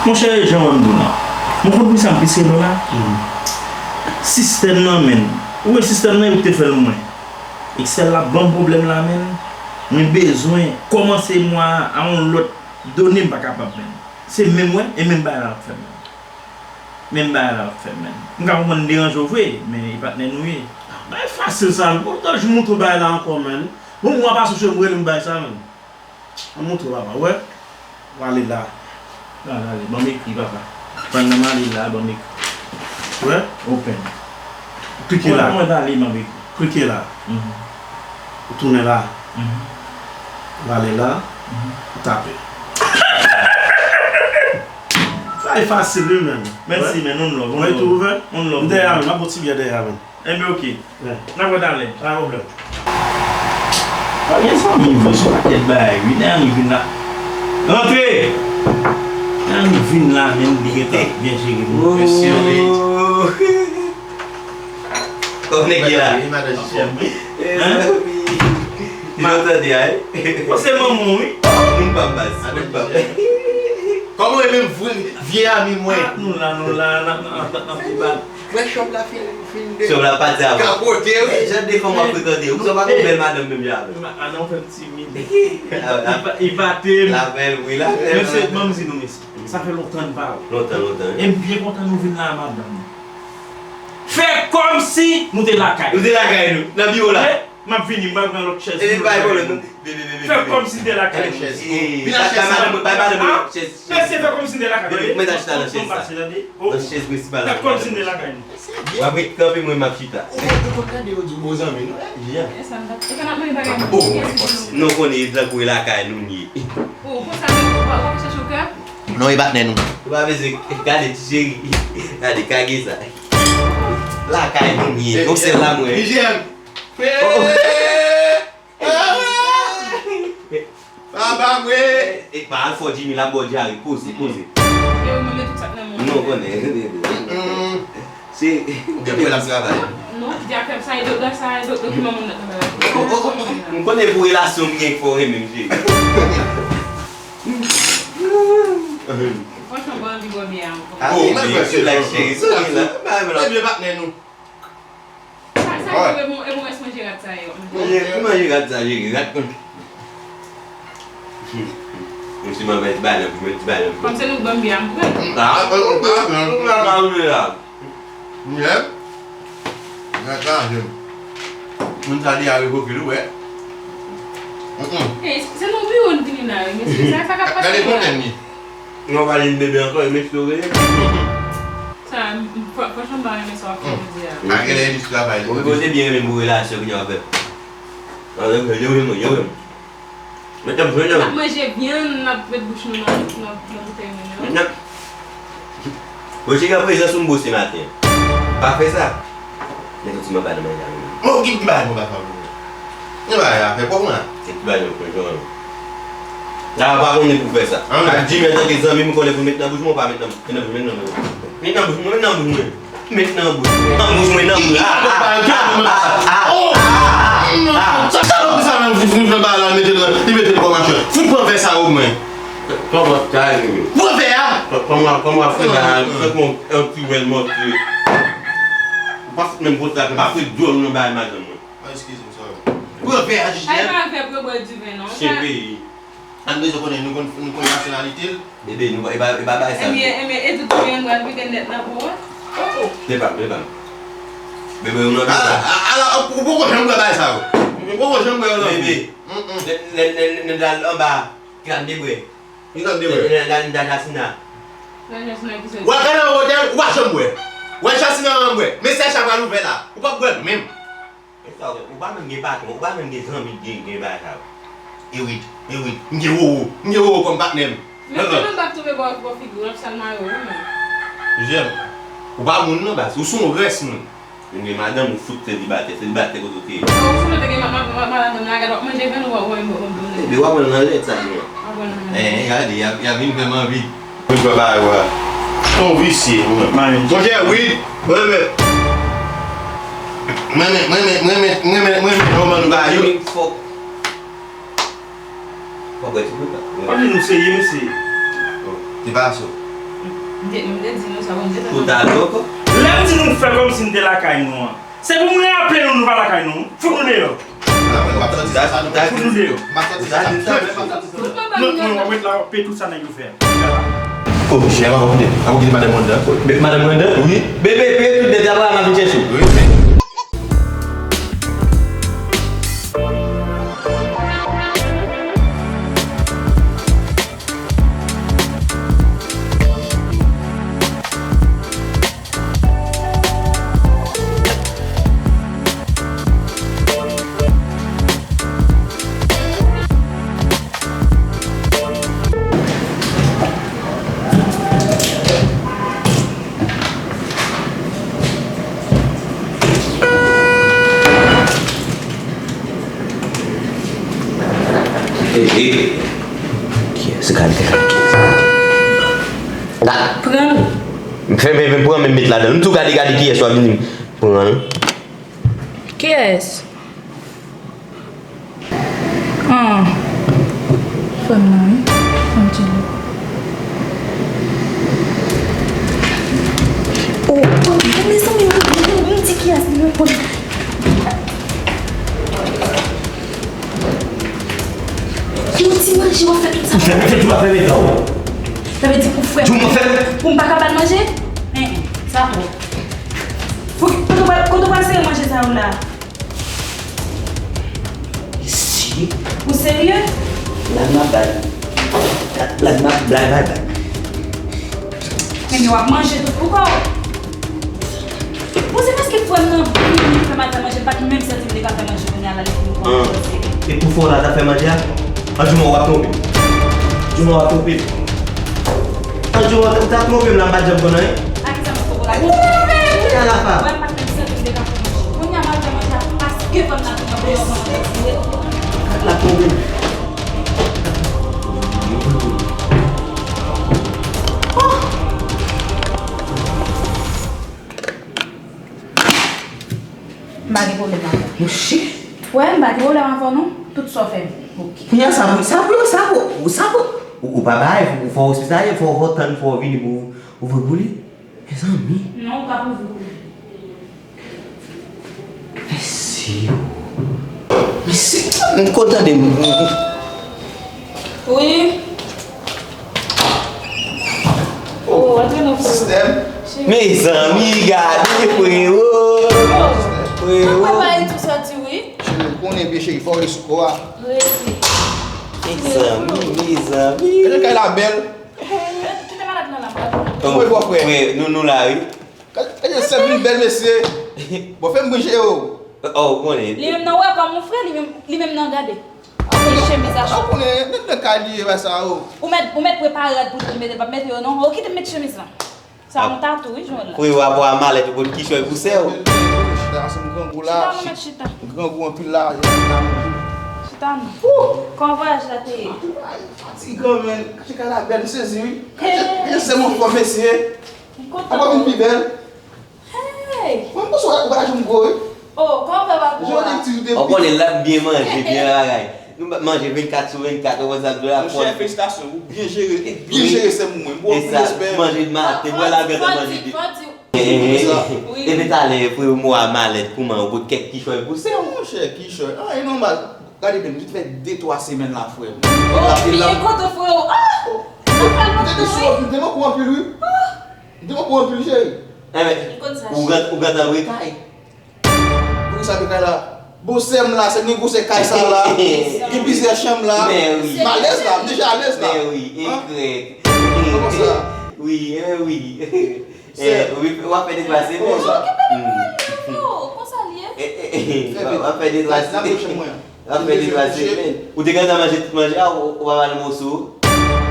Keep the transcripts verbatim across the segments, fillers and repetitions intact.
Monchè, jan w wè m di w la, mwen konn pou sa m pise dlo la. Sistèm nan, menn. Ou wè sistèm nan, yo te fè l mwen. Excel la ban m pwoblèm la, menn. Mwen bezwen kòmanse mwa a a yon lòt done, m pa kapab, menn. Se menm wè, e menm bagay la ap fè m, menn. Menm bagay la ap fè m, menn. M ka konprann m deranje w vre, men e patnè nou ye. Bagay fasil sa, menn. Bon, tanjou montre w bagay la ankò, menn. Bon, mwa pase w rele m bagay sa, menn. An montre w, papa, wè. W ale la. Al, ale, ban m ekri, papa. Pandan m ale la, ban m ekri. Wè? Open. Klike la. Mwen, mwen ale, ban m ekri. Klike la. Mhm. Ou tounen la. Mhm. W ale la. Mhm. Ou tape. Sa e fasil, wi, menn. Mèsi, wè, menn. On love, on love. Wè, tou ouvè? On love. M dèyè a, menn. M ap bon ti byè dèyè a, menn. Enben, oke. N ap wè talè. Pa gen pwoblèm. Pa gen zanmi vre, se yon pakèt bagay, wi. Nèg anvi vin la. Rantre! Nèg anvi vin la, menm li gentan byen jere moun. Mesye, wi. Kòm nèg ye la. Wi, madan Jijèm. Hein? Mezanmi. Di nou tande, ay. Bon, se manman w, wi. Moun pa m baz. Moun pa m. Kòman e menm vre vye ami mwen? Ah, nou la, nou la, n ap, n ap, n ap, n ap debat. Frè Chòb la fin, fin de Chòb la pati avè w. Kapote, wi. Jan de fanm w ap frekante, ou sa pa gon bèl madanm menm jan avè l. Ma-, ah non, fè m timid. Ah, ah. Li pa, li pa te m. L avè l, wi, l avè l. Mesye, ban m di nou, mesye. Sa fè lontan n pa wè. Lontan, lontan, wi. E m byen kontan nou vin la, madanm. Fè kòmsi nou te lakay. Nou te lakay nou, nan biwo la. Wi, m ap vini, m pral pran lòt chèz. E, pa gen pwoblèm, non. Fè kòmsi n te lakay nou. Vin nan chèz sa. Bay madanm mwen lòt chèz. Mesye, fè kòmsi n te lakay nou. Mwen ta chita nan chèz sa. Nan chèz prensipal la. Fè kòmsi n te lakay nou. W ap ret kanpe, mwen m ap chita. Ou konn, ou konn tande yo di w bon zanmi nou, eh? Jan. E sa n t ap, e sa n ap mande bagay nou. Oh, non, konnen e tankou e lakay nou n ye. Oh, konsa menm, w ap, w ap chèche w kè? Non, e patnè nou. Ou pa bezwen gade ti cheri. Gade, kage sa. Lakay nou n ye. Yon sèl la mwen. Jijèm. Oh, oh. Papa mwen! E, e, pa al fò Jimmy la, bò dyare, poze, poze. E ou menm, e tout sa k nan men w. Non, konnen. Mm. Se. Ou gen pou l ap travay. Non, di a fè sa, e do-, sa, e do-, dokiman moun nan travay. Oh, oh, oh, oh. M konnen pou relasyon m gen k fè w renmen m, cheri. Franchman, mwen anvi bwè byè a ankò. Ah, oh, men, men, cheri, sou la, cheri, sou la. Ebyen, patnè nou. Sa, sa, e bon, e bon, rès manje rat sa yo. Manje, ki manje rat sa, cheri? Rat kon. Yon ti manje ti balan, yon ti balan. Kòm se nou k ban m byè a, m pran. Ah, ah, ah, ah, ah, ah, ah. Yè. Rat la, jem. Moun sa li a revoke l, ou wè. Mm, mm. Ey, se nan biwo n vini la, wi, mesye. Sa, sa k ap pase la? Gade konnen li. Non, pa li n bebe ankò, e mesye w rele. Sa, m, m, fran-, franchman, m pa renmen sa w ap fè jodi a. A genlè e misye travay. Bon, bon, se byen renmen pou relasyon ki gen avè m. An, yo, yo, yo, yo, yo. Met nan bouch, met nan bouch. N ap manje vyann, n ap met bouch nou nan, nan, nan boutèy moun yo. Met nan. Bon, cheri, an prezans ou m bwose maten an. Pa fè sa. Men soti m anba nan manje a menm. Mwen, ki, ki bagay mwen pa fè pou ou? Ki bagay a fè pou mwen? Se ki bagay mwen fè, Johan? La, pa konnen pou fè sa. Ak Jimmy, antanke zanmi, m konnen pou met nan bouch mwen, ou pa met nan, met nan bouch, met nan bouch. Met nan bouch mwen, met nan bouch mwen. Met nan bouch mwen, nan bouch mwen. Ah, ah, ah, ah, ah, ah, ah. Oh! Sa salopri sa menm, fouti nou fè bagay la, mete l, li mete l kòm machè. Fout pran vè sa ou mwen. Kòman sa rive? Pran vè a! Kòman, kòman fè la? Fè kon yon ti wèl mòtye. Ou pa fout menm kontra, pa fout djòl nan bagay madanm mwen. Eskize m, sòry. Pran vè a, Jijèm. Ay, pa vè pou yo bwè diven, non. Chen peyi. Ann bezwen konnen, nou konn, nou konn nasyonalite l. Bebe, nou, e pa, e pa bay sa. Ebyen, ebyen, e tout byen, mwen, weekend nèt nan pou ou. Oh, oh. Se pa, se pa. Bebe, ou nan ala, a-, ala, ou poko janm wè bagay sa yo. Ou poko janm wè yo nan vi. Bebe. Mm, mm. Lè, lè, lè, lè, lè, anba. Ki la m te bwè? Ki la m te bwè? Lè, lè, lè, lè, Jasina. Lè Jasina ki soti. Wè, gade yon modèl, ou pa janm bwè. Wè, Jasina janm bwè. Men sèch la pral ouvè la. Ou p ap bwè l menm. E sa w, ou pa menm gen patwon, ou pa menm gen zanmi k gen, gen bagay sa yo. E wi, e wi, m gen Roro, m gen Roro kòm patnè m. Men se nan bak tonbe bò, bò figi w, l ap sal mare w, wi, men. Jèm, ou pa moun non, baz, ou se yon rès moun. Ou gen madanm, ou fout selibatè, selibatè kote w te ye. Ou fout te gen ma-, ma-, ma-, madanm nan, gade w ap manje vyann, ou pa wè yon bon, bon, bon. Ebe, w ap pran nan lèt sa, non. W ap pran nan lèt. Eh, gade, y a, y a vin fè m anvi. Mwen jwe bagay ou a. Ou visye, mwen. Monchè, wi. Mwen menm. Mwen menm, mwen menm, mwen menm, mwen menm, mwen menm, mwen menm, mwen menm, mwen menm. Fòk. Fòk wè ti bout la. Kòm nou serye, mesye. Bon, te pa sou. M te, m te di nou sa, bon, m te fè. Ou ta ale ankò? Lè m di nou fè kòmsi n te lakay nou an, se pou m raple nou nou pa lakay nou. Fout nou deyò. Fout nou deyò. Ou ta di sa. Non, non, w ap ret la, w ap peye tout sa nèg yo fè a. Oh, michè, pa konfite. Pa konfite madanm mwen anndan. Madanm mwen anndan? Wi. Bebe, peye tout dèt la, n ap vin chèche w. Wi. Hey, hey. Kiyès? Gade, gade, kiyès? Pran l. M fè, men, men pran, men met ladan l. M tou gade, gade kiyès w ap vin pran l. Kiyès? Ah. Frè m nan, wi. Anjeli. Oh, oh, mezanmi, m, m, m di kiyès li reponn. Yon ti manje w ap fè tout sa. Fè, fè, fè, fè, fè, fè. Sa vle di pou frè m. Pou m pa ka ba l manje? Hein, hein, sa twòp. Pou, kote w pral, kote w pral sere manje sa yo la? Si. Ou serye? Lagma blag. Lagma blag, blag, blag. Men w ap manje tout pou kò w. Bon, se paske frè m nan vin fè m al fè manje, m pa t menm santi m te ka fè manje kounye a la, li fin pran manje. E pou fè w la ta fè manje a? Anjouman w ap twonpe m. Anjouman w ap twonpe m. Anjouman w ta twonpe m la, m pa t janm konn anyen. A ki sa m ap twonpe w la? Kounye a m pa t menm santi m te ka fè manje. Kounye a m al fè manje a paske frè m nan vin nan bouyon mwen nan manje. Kat la twonpe m. M pa gen pwoblèm avè w. Monchè. Wè, m pa gen pwoblèm avè w non. Tout sa w fè m. Ok. Kounye a sa pou, sa pou, sa pou, sa pou. Ou, ou pa bay, ou fò ospitalye, fò, fò tann, fò vini pou ouvri pou li. Mezanmi. Non, ou p ap ouvri pou li. Mesye. Mesye, m kontan de m. Wi. Oh, antre non, frè. Sistèm. Mezanmi, gade, frewo. Frewo. Mwen pa e tou soti, wi. Cheri, ou konnen byen, cheri, fò w rete sou kò a. Rete. Mezanmi, mezanmi. Gade kay la bèl. Kite malad lan la, papa. Mwen bò frè. Wi, nou, nou la, wi. Gade, gade sè vin bèl, mesye. Bon, fè m bouche yo. Oh, ou konnen. Li menm nan wè kòm ou frè, li menm, li menm nan gade. Ak chemiz la. Ou konnen, menm nan kay li ye, wè sa, o. Ou mèt, ou mèt prepare rad pou li mete, l p ap mete yo, non. O, kite m met chemiz lan. Sa yon tatou, wi, jwenn la. Wi, w ap wè malèt ou pot kichòy pou sè w. Chita ansanm grangou la. Chita, non, mèt chita. Grangou anpil la, chita non. Kòman vwayaj la te ye? Fatigan, men. Chita la bèl, m sezi, wi. Hey. Sè mwen fò, mesye. M kontan. Apa vin pi bèl? Hey! Mwen, m panse w pa janm gwo, wi. Oh, kòman w fè pa gwo a? Jodi ti de. Ou konnen l ap byen manje, byen bagay. Nou manje vennkat sou vennkat, ou konn sa m di w la. Monchè, felisitasyon, ou byen jere, ou byen jere sè m mwen. Bon, anpil respè. Manje maten, mwen la gentan manje de. Epi talè, frè m, ou a malèt, kouman, ou pot kèk kichòy pou sè w? Monchè, kichòy. Ah, e nòmal. Gade byen, m vin fè de twa semèn la, frè m. Oh, byen kontan, frè m. Ah! M te sou anpil, m te manke w anpil, wi. M te manke w anpil, cheri. Enben, ou gentan, ou gentan vre kay? Poukisa te kay la? Bon, sè m la, sè m gen gwosè kay sa la. Gen plizyè chanm la. M alèz la, m deja alèz la. Men wi, e krèk. Kòman sa? Wi, e wi. Sè. Wi, w ap fè de twa semèn. Kòman sa? Okipe de mwen, non, konsa l ye. W ap fè de twa semèn. W ap fè de twa semèn. Ou te gentan manje tout manje a, ou, ou pa ba l moso?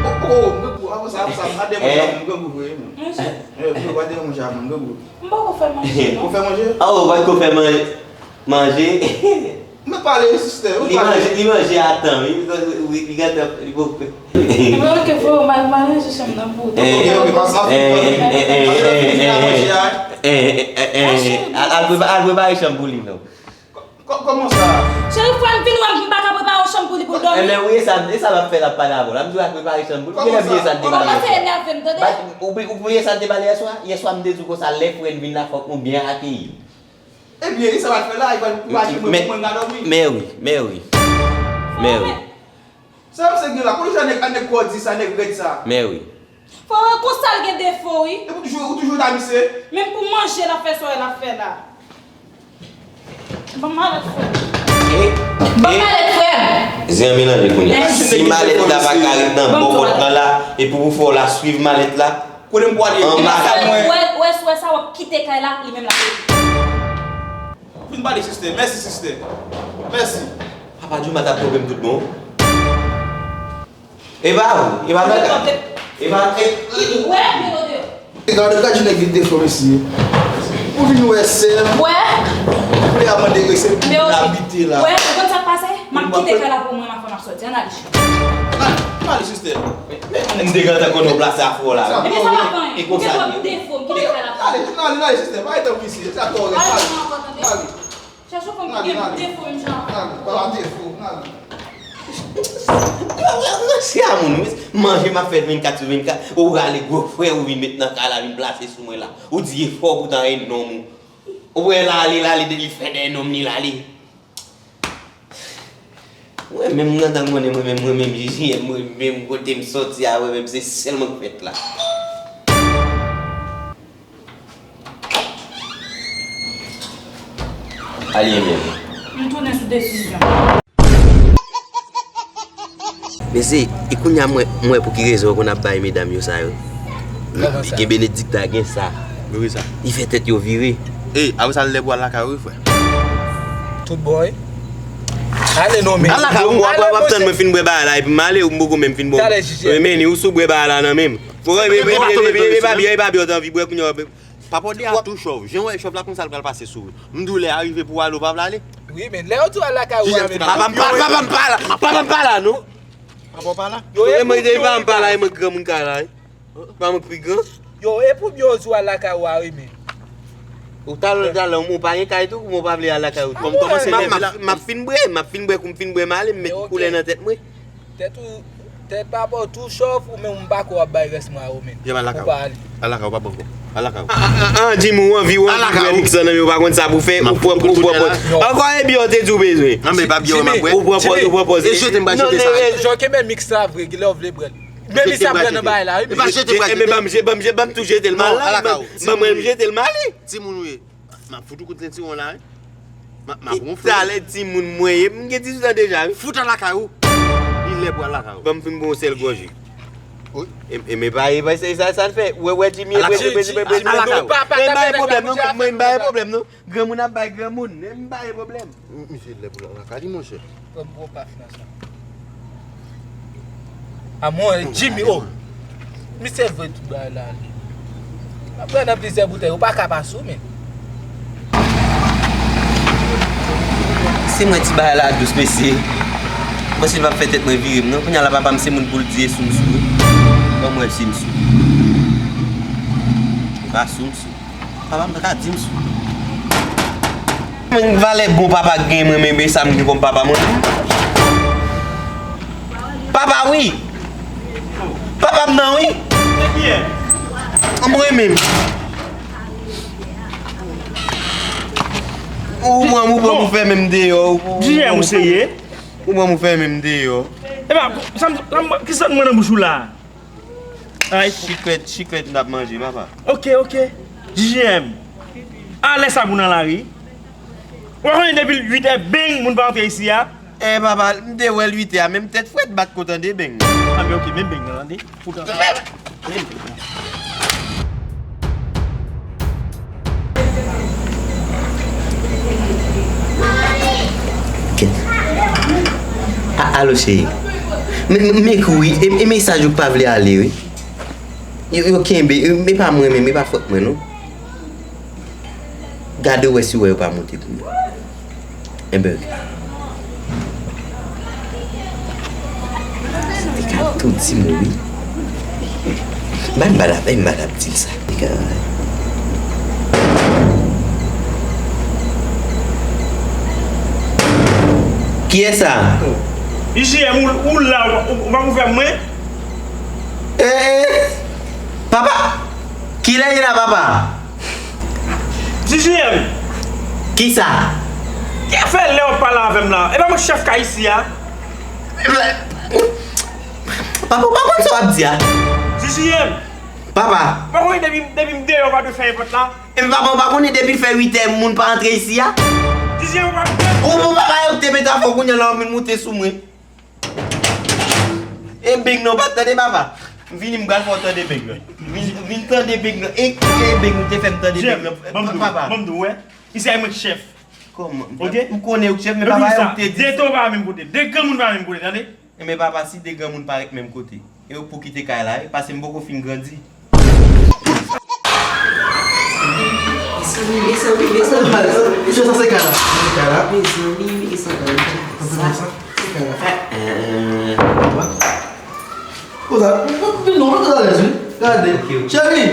Oh, oh, m grangou, avan sa, avan sa, m pa dèyè manje a, m grangou vre, non. Monchè. Eh, frè, pa dèyè manje a, m grangou. M poko fè manje, non. Ou fè manje? Ah, ou pa ko fè manje. Manje. Mwen pale, sistè, ou pale. Li manje, li manje a tan, wi, wi, li gentan, li poko. Mwen, ok, frè, m al, m al ranje chanm nan pou ou. Eh, ok, ok, pa sa. Eh, eh, eh, eh, eh, eh, eh, eh, eh, eh, al, al prepare chanm pou li, non. Kò-, kòman sa? Cheri, fò m vin wè m pa ka prepare yon Chanm pou li pou l dòmi. Enben, wi, e sa, e sa m ap fè l ap pale avè w la. M di w al prepare chanm pou li. Kòman sa? Ou bliye sa n te pale yè swa? Ou bliye sa n te pale yè swa? Yè swa m te di w konsa, lè frè n vin la, fòk nou byen akeyi l. Ebyen, e sa w al fè la? Li pral, li pral chèche mwen pou mwen ka dòmi. Men wi, men wi. Men wi. Sa yo se gen la, kote sa nèg, nèg kò di sa, nèg rèd sa? Men wi. Fò wè konsa l gen defo, wi. Epi w toujou, ou toujou ta misye? Menm pou manje l ap fè sa w wè l ap fè la. Ban m malèt, frè m. E, ban m e, malèt, frè m. Zen an melanje kounye a. Si malèt la pa ka ret nan bò pòt lan la, epi pou fè w la swiv malèt la, kote m pwale? An malèt. Wè, wè, wè sa w ap kite kay la, li menm l ap rete. Fin pale, sistè. Mèsi, sistè. Mèsi. Papa Djouma t ap twonpe m tout bon. E pa ou, e pa Tata. E pa, e, wè, men odè. Gade, gade jan nèg vin defo mesye. Ou vin wè sè m. Wè. Kounye a mande resèt pou moun abite la. Wè, ou konn sa k pase? M ap kite kay la pou mwen, m ap fè m ap sòti. Ann ale. Ann ale, sistè. Men, men, m te gentan konn ou plase afè w la. Ebyen, sa pa fè anyen. E konsa l ye. Ou gen twòp defo, m kite kay la pou mwen. Ann ale, ann ale, sistè. Pa rete isi. Se atò w rete. Ann ale. Chèche yon fanm ki gen defo menm jan avè w. Ann ale, pa defo, ann ale. Mèsi a moun, wi. Manje m ap fè vennkat sou vennkat. Ou rale gwo frè ou vin met nan kay la, vin plase sou mwen la. Ou di e fò poutan e nonm ou. Ou wè l ale, l ale, li fè dèyè nonm li, l ale. Mwen menm, nan tan konnen mwen menm, mwen menm, J J M, mwen menm, kote m sòti a, mwen menm, se sèl mwen k fèt la. Alye menm. M tounen sou desizyon. Mesye, e kounye a mwen, mwen pou ki rezon yo konn ap bay medam yo sa yo? Kòman sa? Gen Benedikta, gen sa. Wi, wi, sa. Li fè tèt yo vire. E, apre sa, l lè pou al lakay ou, wi, frè. Tout bon, wi. Ale non, men. Al lakay ou. Bon, bon, w ap tann mwen fin bwè bagay la, epi m ale, ou m poko menm fin bon. Talè, J J M. Men, ou sou bwè bagay la nan men m. Bon, e, e, e, e, e, e pa byè, e pa byè, w t anvi bwè, kounye a, papa w de a tou chòv. Jan w wè chòv la konsa l pral pase sou ou. M di w lè a rive pou w ale, w pa vle ale. Wi, men lè yo di w al lakay ou a, men papa m pa, papa m pa la, papa m pa la, non. Papa w pa la? Yo, e mwen, e pa m pa la, e mwen granmoun ka la, wi. Pa mwen k pi gran. Yo, e pou byen yo di w al lakay ou a, wi, men. Ou talè, talè, ou pa gen kay tou, kouman w pa vle al lakay ou tou? Kòm, kòman se lè la? M ap fin bwè, m ap fin bwè, kou m fin bwè, m ale, m met koulè nan tèt mwen. Tèt ou, tèt papa w tou chòf, ou menm ou pa kwè w ap bay rès mwa yo, men. Jan m al lakay ou. Ou pa ale. Al lakay ou, pa ban kò. Al lakay ou. An, an, an, an, Jimmy, ou anvi, ou anvi bwè miks lan nan men w, ou pa konn sa pou fè, ou pran, ou pran pòz. Ankò e byè w te di w bezwen. Nan, men pa byè w m ap bwè. Ou pran pòz, ou pran pòz. E jete m pa jete sa. Jan w kenbe miks la vre, lè w vle bwè l. Men li sa pran nan bagay la, wi. E pa jete m pa jete. Ban m, ban m, ban m tou jete l mal la. Ban mwen m jete l mal, wi. Timoun ou ye. M ap fout ou kout sentiwon la, wi. M ap, m ap ronfle. Talè timoun mwen ye. M gen dizuit an deja, wi. Fout al lakay ou. Li lè pou al lakay ou. Ban m fin bwè yon sèl gòje. Wi. E, e men pa, e pa, se sa, sa l fè. Wè, wè, Jimmy, e prese, prese, prese, prese. Men m pa gen pwoblèm, non. Mwen, m pa gen pwoblèm, non. Granmoun ap bay granmoun. Men m pa gen pwoblèm. M-, misye lè pou lakay li, monchè. Pran gwo paf nan sa. A mwen, Jimmy, oh! Misye vre tout bagay la, li. Apre nan plizyè boutèy, ou pa ka pase w, men. Se mwen ti bagay la dous, mesye. Mwen se l p ap fè tèt mwen vire m, non. Kounye a la, papa m se moun pou l di e sou m sou, wi. Ban m wè si m sou. E pa sou m sou. Papa m pa ka di m sou. Mwen, valè bon papa k gen mwen, men, men sa m gen kòm papa mwen. Papa, wi. Papa m nan, wi. Mwen menm. Ou pran, ou pran, ou fèmen m deyò. J M ou se ye? Ou pran, ou fèmen m deyò. E pa, sa m, sa m, ki sant mwen nan bouch ou la? Ay. Chiklèt, chiklèt n ap manje, papa. Ok, ok. J J M. Alè sa pou nan lari. Ou pa konnen depi uitè, beng, moun pa antre isi a. Eh, papa, m te wè l uitè a, menm tèt frèt bat ko tande beng. Anben, ok, men beng nan, tande. Pou tande. Men beng nan. Kèt. A, alo, cheri. Men, men, men kouri. E, e mesaj ou pa vle ale, wi. Yo, yo kenbe. E, e pa mwen menm, e pa fòt mwen, non. Gade wè si wè yo pa monte pou mwen. Enben, ok. Sa te ka tou di m wi. Bay m pa t ap, bay m pa t ap di l sa. Kiyès sa? J J M, ou, ou la, ou, ou pa pou fè mwen? Eh, eh, papa! Kilè li la, papa? J J M! Kisa? Kè fè lè w ap pale avè m la? E pa mwen k chèf kay isi a? Papa, ou pa konn sa w ap di a? J J M! Papa! Ou pa konnen depi, depi m deyò, ou pa dwe fèmen pòt la? Epi papa, ou pa konnen depi l fè uit è moun pa antre isi a? J J M, ou pa konnen? Ou bon papa, yo te mete afè w kounye a la, w vin moute sou mwen. E beng nan, ou pa t tande papa? M vini, m pral fè w tande beng nan. Vin, vin tande beng nan. E, e beng, ou te fè m tande beng nan. Papa. Ban m di w, wè. Isi a e mwen k chèf. Kòman? Ok? Ou konnen ou k chèf, men papa, yo te di. De to pa menm kote. De granmoun pa menm kote, tande? Enben papa, si de granmoun pa ret menm kote, e yo pou kite kay la, wi, paske m poko fin grandi. Mezanmi, mezanmi, mezanmi, mezanmi. Mesye, sa se kay la. Sa se kay la. Mezanmi, mezanmi. Sa se kay la. Eh, eh. Konsa, vin non, vin alèz, wi. Gade. Ok, ok. Cheri,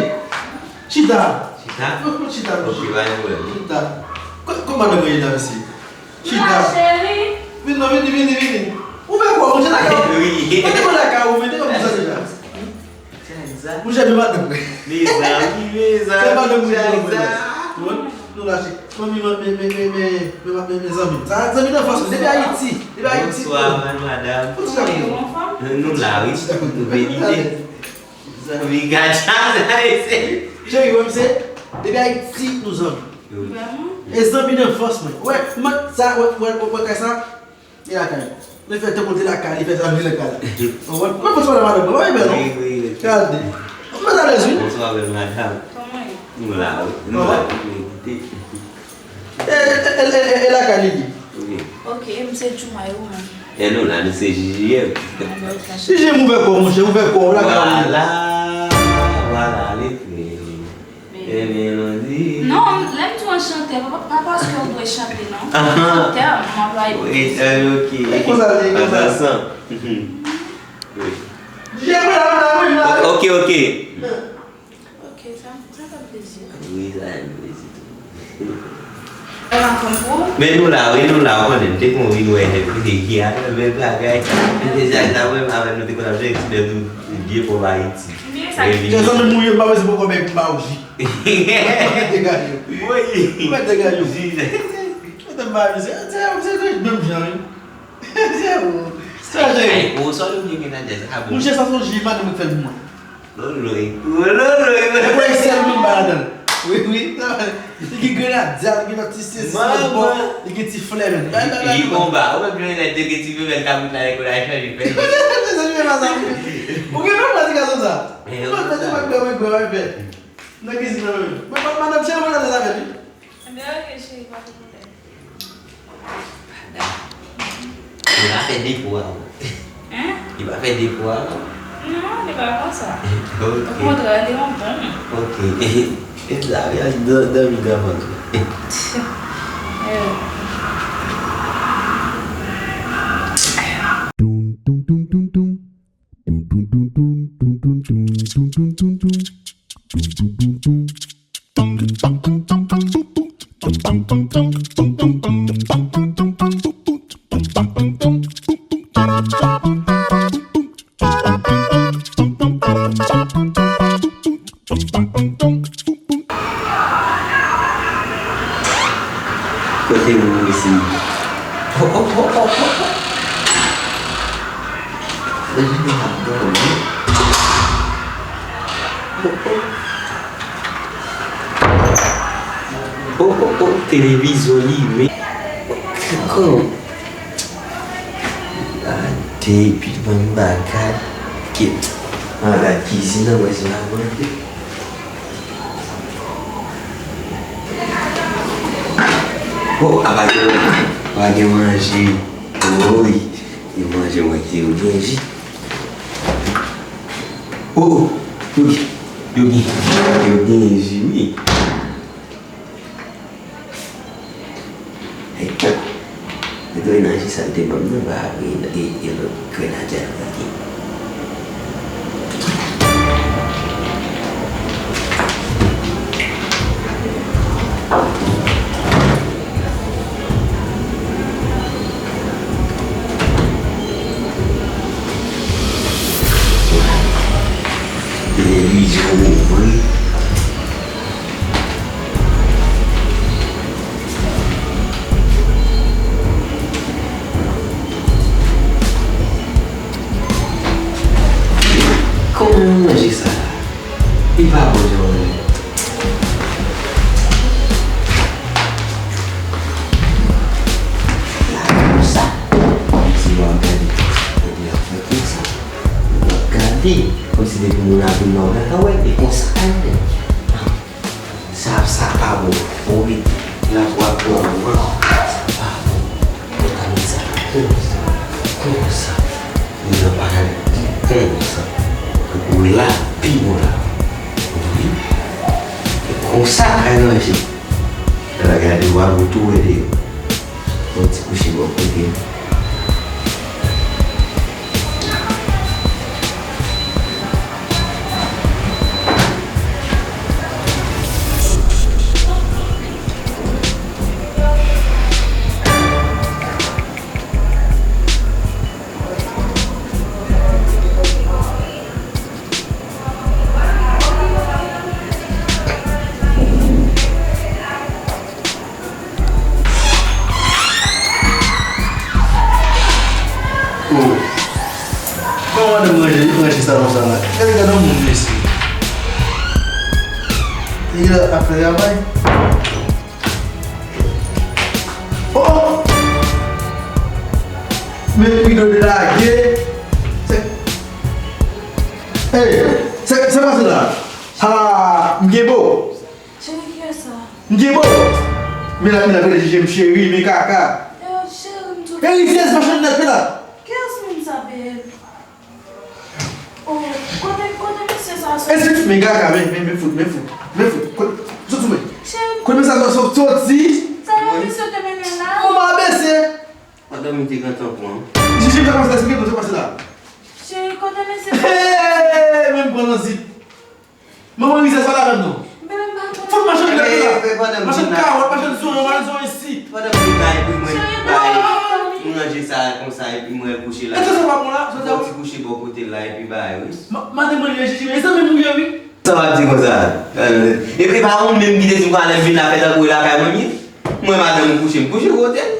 chita. Chita? Chita. Ok, pa gen pwoblèm. Chita. Kò-, kòman madanm mwen ye la, mesye? Chita. Cheri. Vin non, vini, vini, vini. Ou fè kwa, monchè, lakay ou. Wi. Mwen te lakay ou, men te konn sa deja. Monchè, men madanm mwen. Mezanmi, mezanmi. Se madanm mwen, mezanmi. Nou la, se fanmi, men, men, men, men, men, men, men zanmi. Sa, zanmi nan fòs, depi Ayiti. Depi Ayiti. Bonswa, madanm. Ou ti zanmi. Nou la, wi. Nou benite. Zanmi, gad sa, sa, mesye. Cheri, wè, misye, depi Ayiti, nou zanmi. Vrèman? E zanmi nan fòs, mwen. Wè, mwen, sa, wè, wè, wè, wè, kay sa, e lakay. Li fè tankou l te lakay, li fè sa, li lakay la. Wè, mwen, mwen, mwen, madanm, wè, bèl, non? Wi, wi, wi. Gade. Mwen, alèz, wi. Bonswa, bèl madanm. Kòman ye? Nou la, wi. Nou la, wi, nou koute. E, e, e, e, e, e lakay li ye. Wi. Ok, m se Djoumay ou menm. E nou la, nou se J J M. J J M ouvè kò w, monchè, ouvè kò w, lakay ou ye. Vwala, vwala, li fre. Ebyen, nou di. Non, lè m di w anchantè, pa, pa paske w dwe chante, non. Anchantè, m anplwaye pou. Wi, ok. E konsa, e konsa. Wi. J J M la, la, la, la. Ok, ok. Ok, sa, sa fè m plezi. Wi, sa fè m plezi tou. E la konn pou ou? Men nou la, wi, nou la, ou konnen, m te konn vin wè nèg ki a bèl bagay. M te di ak sa, mwen, avè nou te konn ap jwe ti bèl tou, vye pòv Ayiti. Byen sa. Jezan, nou mouye, m pa bezwen poko bèk, m ba ou ji. Mwen te gaye. Wi. Mwen te gaye. Ji. Mwen te ba misye, se, se, se, menm jan, wi. Se ou. Se ou. Ay, ou sòl ou gen menadjè, sa bon. Monchè, sa se yon ji, madanm mwen fè pou mwen. Loloy. Loloy. E mwen sèl moun ba ladan l. Wi, wi. Li gen grenadya, li gen ti sesi, li gen ti flè, menm. Li konba. Ou menm, Jovenel, te gen ti femèl kabrit la, lekòl la chanje fè. Mezanmi, men pa sa, wi. Ou gen menm pati gason sa. Mwen mete mwen bè, mwen bè, mwen bè. Nan kizin nan, mwen. Mwen pa madanm cheri, mwen nan zafè li. Anben, ok, cheri, pa gen pwoblèm. Li pa fè depo a ou. Hein? Li pa fè depo a ou. Non, li pa konsa. Ok. Okontrè, li yon bon. Ok. E sa, y a dò-, dòmi granmoun. Eh. Tum, tum, tum, tum, tum. Tum, tum, tum, tum. Kote moun isi? Oh, oh, oh, oh, oh, oh. Mezanmi, ap dòmi. Oh, oh. Oh, oh, oh, televizyon limen. Kòm. Gade, pi bon bagay. Kit. An gad kizin nan, wè se la manje. Oh, apa gen, apa gen manje. Woy, gen manje, mwen, yo gen ji. Oh, oh, yo gen, yo gen, yo gen ji, wi. Ay, oh. Grenadye sa l te ban m nan, pa grenadye, e, e lòt grenadye a l manke. Li pa bon jan w ye. La konsa. Mesye yo ap gade. Mesye yo ap fè konsa. Yo ap gade. Kòmsi depi moun ap vin nan w gentan wè. E konsa a ye. Sa, sa pa bon. Wi. La pou ap pran mwen. Sa pa bon. Mwen ta met sa konsa. Konsa. Mwen nan pa gade konsa. Ou la, pi bon la. Wi. E konsa kay ranje. Lè gade w ap tou wè deyò. Yon ti kouche bò kote. Oh. Kòman madanm ranje, ranje sa konsa la? Gade, gade yon moun mesye. Li la ap fè travay. Oh! Men rido delage. Se, hey, se, se pase la. Ha, m gen bo. Cheri, kiyès sa? M gen bo. Men la, men la, men la, jije m cheri, men kaka. Yo, cheri, m tou. Erizyèz machann nèt, men la. Kiyès moun sa, babe? Oh, kote, kote mesye sa soti? Espit, men kaka, men, men, men fout, men fout, men fout. Kote, sot sou mwen. Cheri. Kote mesye sa sot, soti? Sa yon mesye te mennen la? Mwen pa bese. Madanm li te gentan pran. Jije m sa konsa, esplike nou sa pase la. Cheri, kote mesye sa? Hey, men m pran nan zip. Manman rizèz pa la menm non. Fout machann nèt la. Machann kawòt, machann zoranj, machann zoranj isi. Pandan m vin la epi mwen bay. M ranje sa konsa epi mwen kouche la. Èske sa pa bon la? Sa di a wi. Ti kouche bò kote l la epi bay wi. Madanm mwen li rejije. E zanmi m ou ye wi. Sa w ap di konsa? Epi pa ou menm ki te di m konsa lè m vin la fè tankou e lakay mwen m ye. Mwen madanm ou kouche, m kouche kote l.